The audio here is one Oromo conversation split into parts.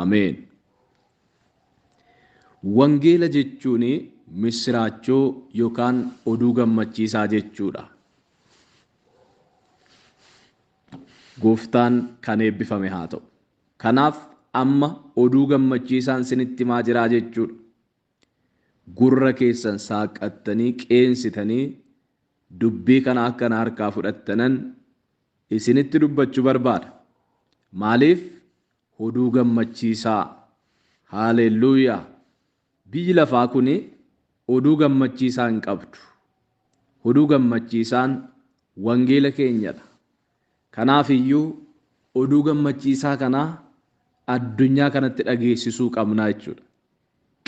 Ameen. Wangeela jechuun misiraachoo yookaan oduu gammachiisaa jechuudha. Gooftaan kan eebbifame haa ta'u. Kanaaf amma oduu gammachiisaan sinitti himaa jiraa jechuudha. Gurra keessan saaqqattanii qeensitanii dubbii kana akkana harkaa fudhattanan isinitti dubbachuu barbaada. Maaliif? Oduu gammachiisaa. Haalelluuyaa. Biyyi lafaa kun oduu gammachiisaa hin qabdu. Oduu gammachiisaan wangeela keenyadha. Kanaaf iyyuu oduu gammachiisaa kana addunyaa kanatti dhageessisuu qabnaa jechuudha.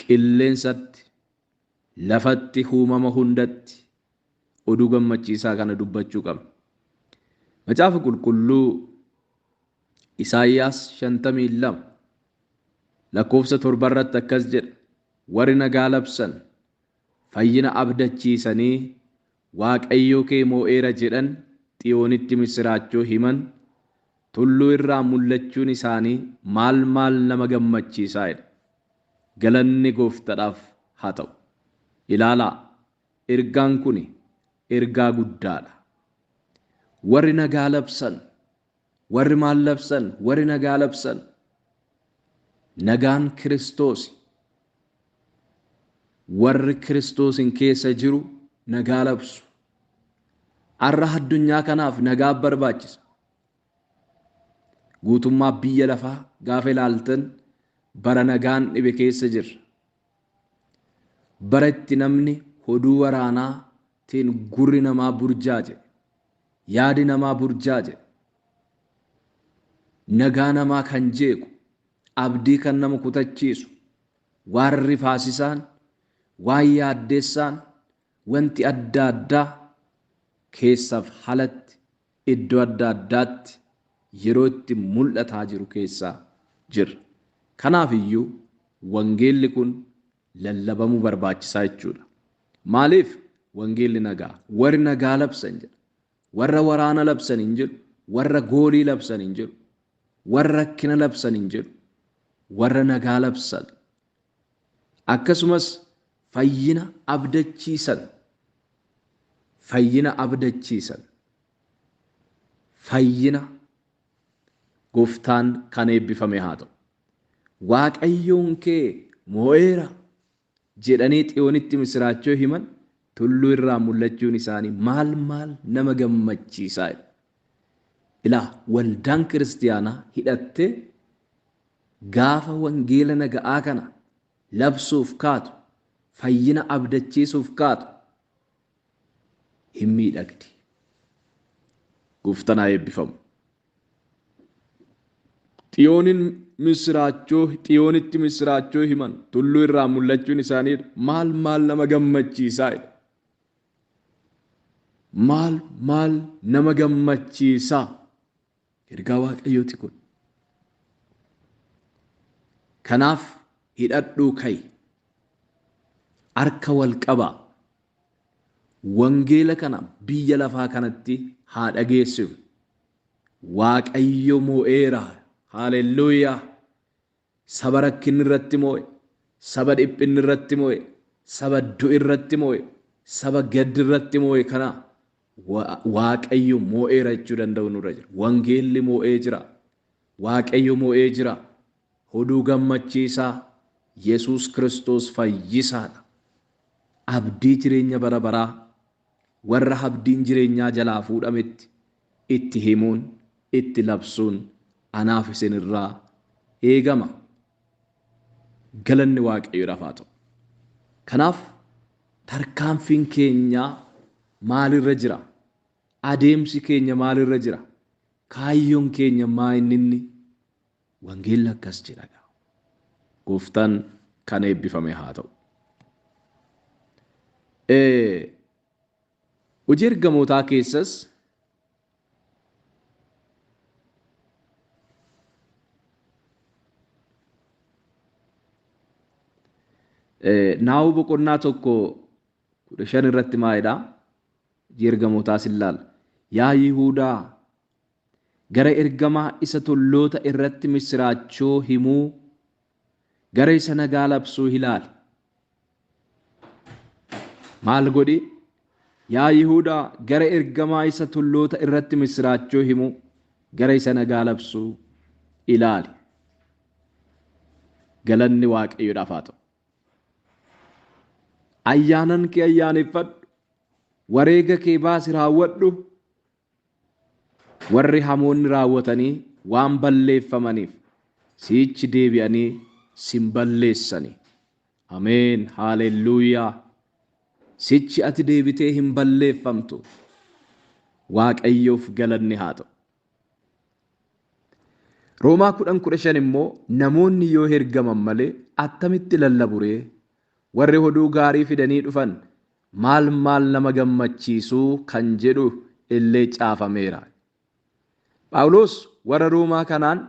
Qilleensatti, lafatti, uumama hundatti oduu gammachiisaa kana dubbachuu qabna. Macaafa Qulqulluu Isaayyaas 52 lakkoofsa 7 irratti akkas jedha. Warri nagaa labsan fayyina abdachiisanii Waaqayyo kee moo'eera jedhan Xiyoonitti misiraachoo himan tulluu irraa mul'achuun isaanii maal maal nama gammachiisaa jedha. Galanni Gooftaadhaaf haa ta'u. Ilaalaa, ergaan kun ergaa guddaadha. Warri nagaa labsan, warri maal labsan, warri nagaa labsan, nagaan Kiristoos, warri Kiristoosin keessa jiru nagaa labsu. Har'a addunyaa kanaaf nagaa barbaachisa. Guutummaa biyya lafaa gaafa ilaaltan bara nagaan dhibe keessa jirra. Bara itti namni oduu waraanaatiin gurri namaa burjaaje, yaadi namaa burjaaje, nagaa namaa kan jeequ, abdii kan nama kutachiisu, waan rifaasisaan, waan yaaddeessaan, wanti adda addaa keessaaf halatti iddoo adda addaatti yeroo itti mul'ataa jiru keessaa jirra. Kanaaf iyyuu wangeelli kun lallabamuu barbaachisaa jechuudha. Maaliif? Wangeelli nagaa. Warri nagaa labsan jedha. Warra waraana labsan hin jedhu. Warra goolii labsan hin jedhu. Warra rakkina labsan hin jedhu. Warra nagaa labsan. Akkasumas fayyina abdachiisan. Fayyina abdachiisan. Fayyina Gooftaan kan eebbifame haa ta'u. Waaqayyoon kee moo'eera jedhanii Xiyoonitti misiraachoo himan tulluu irraa mul'achuun isaanii maal maal nama gammachiisaa. Ilaa, waldaan kiristiyaanaa hidhattee gaafa wangeela naga'aa kana labsuuf kaatu, fayyina abdachiisuuf kaatu hin miidhagdi. Gooftaan haa eebbifamu. Xiyoonitti misiraachoo himan tulluu irraa mul'achuun isaanii maal maal nama gammachiisaa. Maal maal nama gammachiisaa. Ergaa Waaqayyooti kun. Kanaaf hidhadhuu ka'i. Harka wal qabaa. Wangeela kana biyya lafaa kanatti haa dhageessifnu. Waaqayyo moo'eera. Haalelluuyaa. Saba rakkinni irratti moo'e, saba dhiphinni irratti moo'e, saba du'i irratti moo'e, saba gaddi irratti moo'e kana Waaqayyo moo'eera jechuu danda'u nurra jira. Wangeelli moo'ee jira. Waaqayyo moo'ee jira. Oduu gammachiisaa Yesuus Kiristoos fayyisaadha. Abdii jireenya bara baraa warra abdiin jireenyaa jalaa fuudhametti itti himuun, itti labsuun anaaf isinirraa eegama. Galanni Waaqayyoodhaaf haa ta'u. Kanaaf tarkaanfiin keenya maalirra jira? Adeemsi keenya maalirra jira? Kaayyoon keenya maa inni? Wangeelli akkas jedha. Gooftaan kan eebbifame haa ta'u. Hojii ergamootaa keessas Naa'uu boqonnaa 1:15 irratti maalidha? Hojii ergamootaas ilaalla. Yaa Yihuudaa, gara ergamaa isa tulloota irratti misiraachoo himuu Gara isa nagaa labsuu ilaali. Maal godhi? Yaa Yihuudaa, gara ergamaa isa tulloota irratti misiraachoo himu, gara isa nagaa labsuu ilaali. Galanni Waaqayyoodhaaf haa ta'u. Ayyaanan kee ayyaaneffadhu. Wareega kee baasi raawwadhu. Warri hamoonni raawwatanii waan balleeffamaniif siichi deebi'anii sin balleessani. Ameen. Haalelluuyaa. Sichi ati deebitee hin balleeffamtu. Waaqayyoof galanni haa ta'u. Roomaa 10:15 immoo namoonni yoo ergaman malee attamitti lallabu ree? Warri oduu gaarii fidanii dhufan maal maal nama gammachiisuu kan jedhu illee caafameera. Phaawulos warra Roomaa kanaan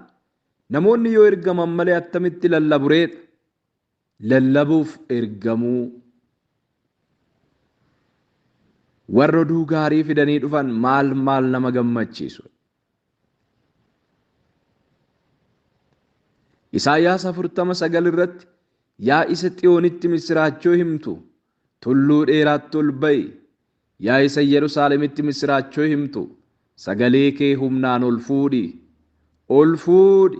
namoonni yoo ergaman malee attamitti lallabu ree? Lallabuuf ergamuu. Warri oduu gaarii fidanii dhufan maal maal nama gammachiisu? Isaayyaas 49 irratti yaa isa Xiyoonitti misiraachoo himtu tulluu dheeraatti ol ba'i. Yaa isa Yerusaalemitti misiraachoo himtu sagalee kee humnaan ol fuudhi. Ol fuudhi.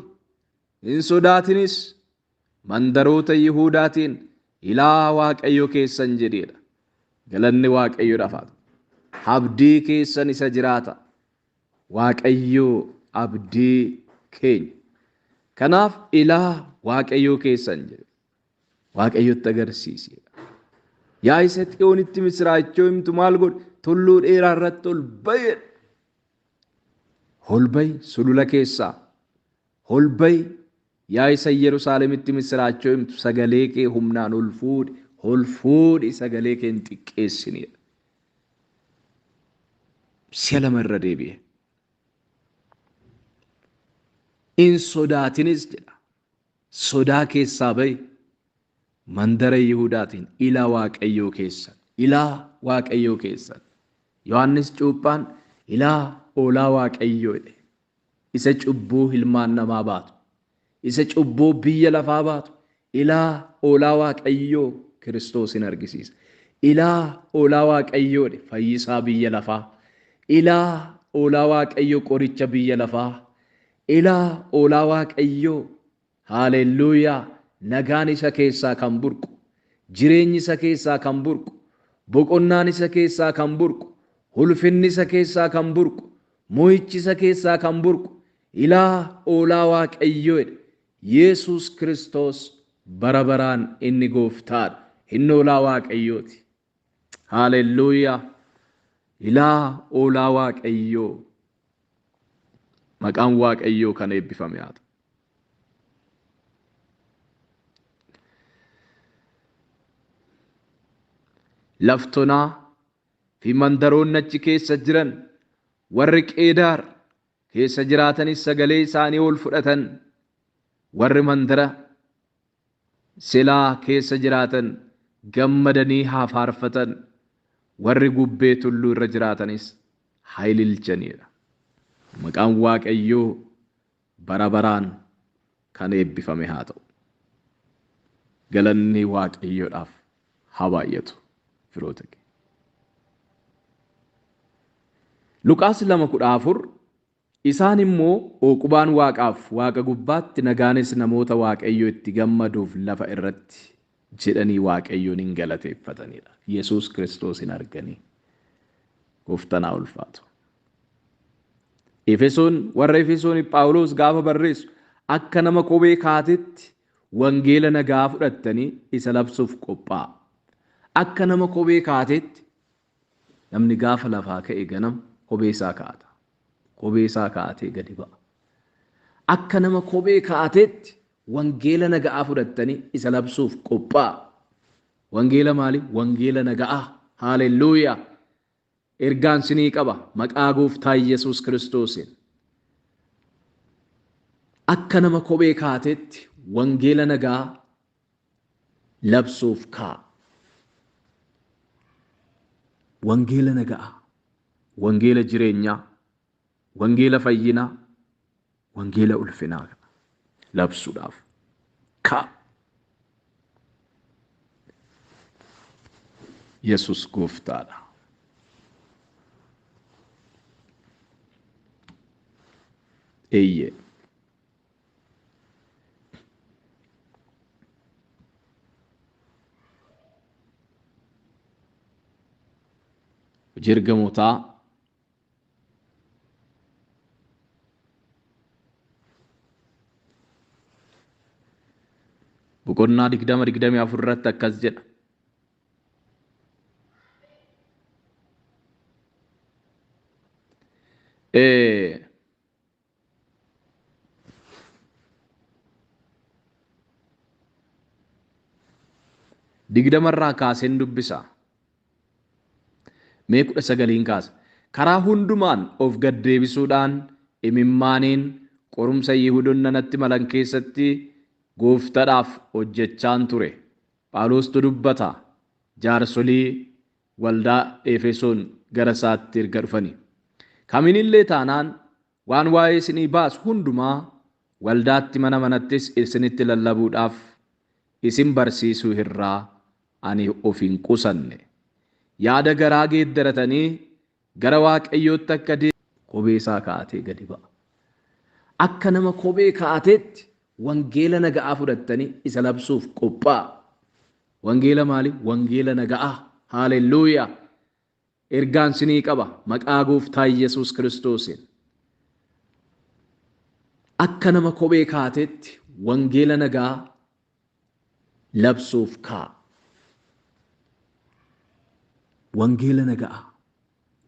Hin sodaatinis. Mandaroota Yihuudaatiin ilaa Waaqayyo keessan jedheedha. Galanni Waaqayyoodhaaf haa ta'u. Abdii keessan isa jiraata. Waaqayyo abdii keenya. Kanaaf ilaa Waaqayyo keessan jedhe. Waaqayyotti agarsiisi. Yaa isa Xiyoonitti misiraachoo himtu maal godhi? Tulluu dheeraa irratti ol ba'i. Ol ba'i sulula keessaa. Ol ba'i. Yaa isa Yerusaalemitti misiraachoo himtu sagalee kee humnaan ol fuudhi. Ol fuudhi sagalee kee hin xiqqeessinidha. Si'a lama irra deebi'e. Hin sodaatinis jedha. Sodaa keessaa ba'i. Mandara Yihuudaatiin ilaa Waaqayyoo keessan. Ilaa Waaqayyoo keessan. Yohaannis Cuuphaan ilaa hoolaa Waaqayyoo jedhe. Isa cubbuu ilmaan namaa baatu. Isa cubbuu biyya lafaa baatu. Ilaa hoolaa Waaqayyoo Kiristoosin argisiisa. Ilaa hoolaa Waaqayyoo jedhe fayyisaa biyya lafaa. Ilaa hoolaa Waaqayyoo qoricha biyya lafaa. Ilaa hoolaa Waaqayyoo. Haalelluuyaa. Nagaan isa keessaa kan burqu, jireenyi isa keessaa kan burqu, boqonnaan isa keessaa kan burqu, ulfinni isa keessaa kan burqu, mo'ichi isa keessaa kan burqu, ilaa hoolaa Waaqayyoo jedhe. Yesuus Kiristoos bara baraan inni gooftaadha. Inni hoolaa Waaqayyooti. Haalelluuyaa. Ilaa hoolaa Waaqayyoo. Maqaan Waaqayyoo kan eebbifame haa ta'u. Laftonaa fi mandaroonni achi keessa jiran warri Qeedaar keessa jiraatanis sagalee isaanii ol fudhatan. Warri mandara Selaa keessa jiraatan gammadanii haa faarfatan. Warri gubbee tulluu irra jiraatanis haa ililchanidha. Maqaan Waaqayyoo bara baraan kan eebbifame haa ta'u. Galanni Waaqayyoodhaaf haa baay'atu. Firoota kee. Luqaas 2:14 isaan immoo hooqubaan Waaqaaf Waaqa gubbaatti nagaanis namoota Waaqayyo itti gammaduuf lafa irratti jedhanii Waaqayyoon hin galateeffatanidha. Yesuus Kiristoos hin arganii. Gooftaan haa ulfaatu. Efesoon warra Efesoon Phaawulos gaafa barreessu akka nama kophee kaatetti wangeela nagaa fudhattanii isa labsuuf qophaa'a. Akka nama kophee kaatetti namni gaafa lafaa ka'e ganama kophee isaa kaa'ata. Kophee isaa kaa'atee gadi ba'a. Akka nama kophee kaatetti wangeela nagaa fudhattanii isa labsuuf qophaa'a. Wangeela maali? Wangeela nagaa. Haalelluuyaa. Ergaan sinii qaba maqaa gooftaa Yesuus Kiristoosiin. Akka nama kophee kaatetti wangeela nagaa labsuuf kaa'a. Wangeela nagaa, wangeela jireenyaa, wangeela fayyinaa, wangeela ulfinaa labsuudhaaf kaa'a. Yesus gooftaadha. Eeyyee. Hojii ergamootaa boqonnaa 20:24 irratti akkas jedha. Digdamarraa kaaseen dubbisa. Mee 19 kaasa. Karaa hundumaan of gaddeebisuudhaan imimmaaniin qorumsa Yihudoonni natti malan keessatti gooftaadhaaf hojjechaan ture. Phaawulostu dubbata. Jaarsolii waldaa Efesoon gara isaatti erga dhufani. Kaminillee taanaan waan waa'ee isinii baasu hundumaa waldaatti mana manattis isinitti lallabuudhaaf isin barsiisuu irraa ani of hin qusanne. Yaada garaa geeddaratanii gara Waaqayyootti akka kophee isaa kaa'atee gadi ba'a. Akka nama kophee kaa'ateetti wangeela naga'aa fudhattanii isa labsuuf qophaa'a. Wangeela maali? Wangeela naga'aa. Haalelluuyaa! Ergaan sinii qaba maqaa gooftaa Yesuus Kiristoosiin. Akka nama kophee kaa'ateetti wangeela nagaa labsuuf kaa'a. Wangeela naga'aa,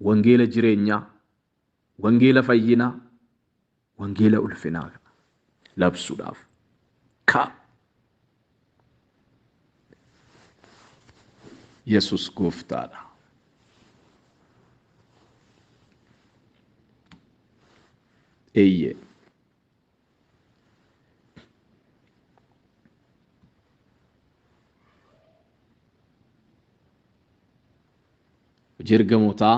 wangeela jireenyaa, wangeela fayyinaa, wangeela ulfinaa labsuudhaaf kaa'a. Yesus gooftaadha. Eeyyee. Hojii ergamootaa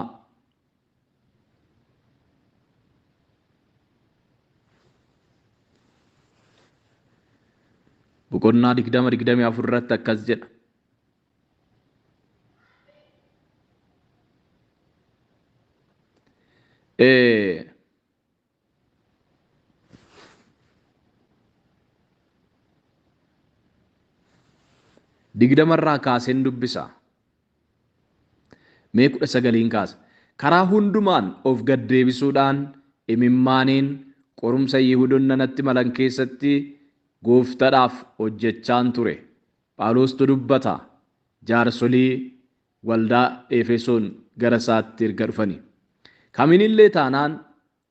boqonnaa 20:24 irratti akkas jedha. Digdamarraa kaaseen dubbisa. Mee 19 kaasa. Karaa hundumaan of gaddeebisuudhaan imimmaaniin qorumsa Yihudoonni natti malan keessatti gooftaadhaaf hojjechaan ture. Phaawulostu dubbata. Jaarsolii waldaa Efesoon gara isaatti erga dhufani. Kaminillee taanaan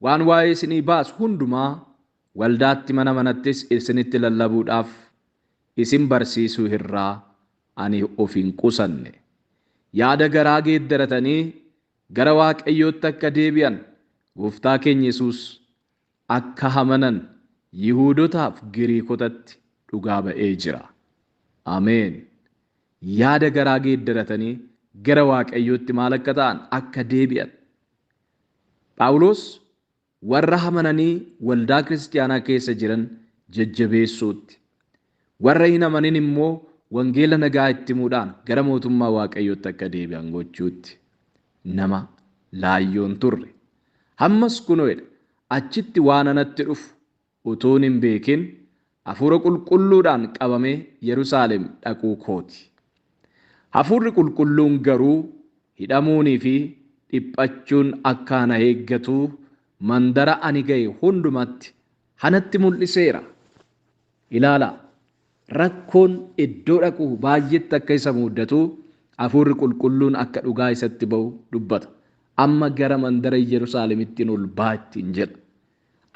waan waa'ee isinii baasu hundumaa waldaatti mana manattis isinitti lallabuudhaaf isin barsiisuu irraa ani of hin qusanne. Yaada garaa geeddaratanii gara Waaqayyootti akka deebi'an gooftaa keenya Yesuus akka amanan Yihuudotaaf Giriikotatti dhugaa ba'ee jira. Ameen. Yaada garaa geeddaratanii gara Waaqayyootti maal akka ta'an akka deebi'an. Phaawulos warra amananii waldaa kiristaanaa keessa jiran jajjabeessuutti, warra hin amanin immoo wangeela nagaa itti himuudhaan gara mootummaa Waaqayyootti akka deebi'an gochuutti nama laayyoon turre. Hammas kunoodha achitti waan anatti dhufu utuun hin beekin hafuura qulqulluudhaan qabamee Yerusaalem dhaquu kooti. Hafuurri qulqulluun garuu hidhamuunii fi dhiphachuun akka ana eeggatu mandara ani ga'e hundumatti anatti mul'iseera. Ilaalaa, rakkoon iddoo dhaqu baay'eetti akka isa muddatu hafuurri qulqulluun akka dhugaa isatti ba'u dubbata. Amma gara mandara Yerusaalemitti ol baa ittiin jedha.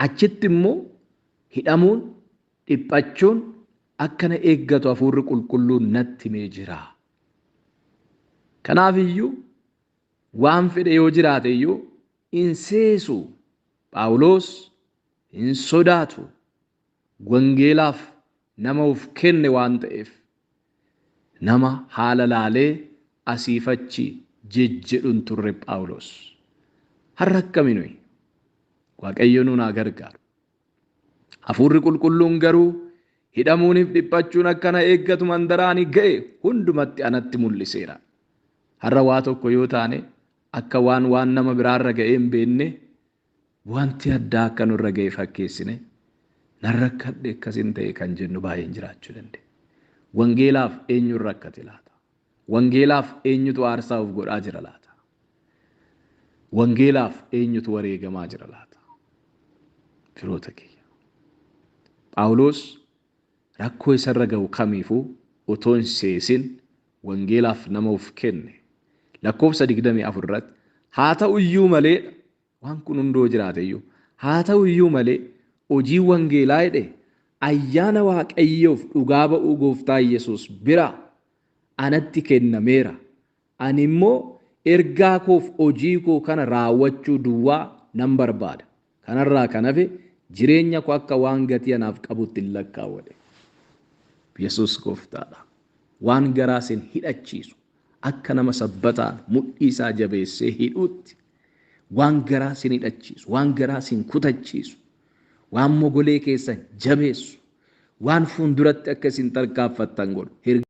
Achitti immoo hidhamuun dhiphachuun akka na eeggatu hafuurri qulqulluun natti himee jira. Kanaaf iyyuu waan fedhe yoo jiraate iyyuu hin seesu. Phaawulos hin sodaatu. Wangeelaaf nama of kenne waan ta'eef nama haala laalee asiif achi jejjedhuun turre Phaawulos. Har'a akkami nuyi? Waaqayyo nuun haa gargaaru. Hafuurri qulqulluun garuu hidhamuuniif dhiphachuun akka na eeggatu mandara ani ga'e hundumatti anatti mul'iseera. Har'a waa tokko yoo taane akka waan nama biraarra ga'ee hin beekne wanti addaa akka nurra ga'e fakkeessine nan rakkadhe akkasin ta'e kan jennu baay'een jiraachuu dandeenya. Wangeelaaf eenyuun rakkate laata? Wangeelaaf eenyutu aarsaa of godhaa jira laata? Wangeelaaf eenyutu wareegamaa jira laata? Firoota kiyya. Phaawulos rakkoo isarra ga'u kamiifuu otoo hin seesin wangeelaaf nama of kenne. Lakkoofsa 24 irratti haa ta'u iyyuu malee waan kun hundoo jiraate iyyuu haa ta'u iyyuu malee hojii wangeelaa jedhe ayyaana Waaqayyoof dhugaa ba'uu gooftaa Yesuus bira anatti kennameera. Ani immoo ergaa koof hojii koo kana raawwachuu duwwaa nan barbaada. Kanarraa kan hafe jireenya koo akka waan gatii anaaf qabutti hin lakkaawwadhe. Yesuus gooftaadha. Waan garaa isin hidhachiisu akka nama sabbataan mudhii isaa jabeessee hidhuutti waan garaa isin hidhachiisu, waan garaa isin kutachiisu, waan mogolee keessan jabeessu, waan fuulduratti akka isin tarkaanfattan godhu.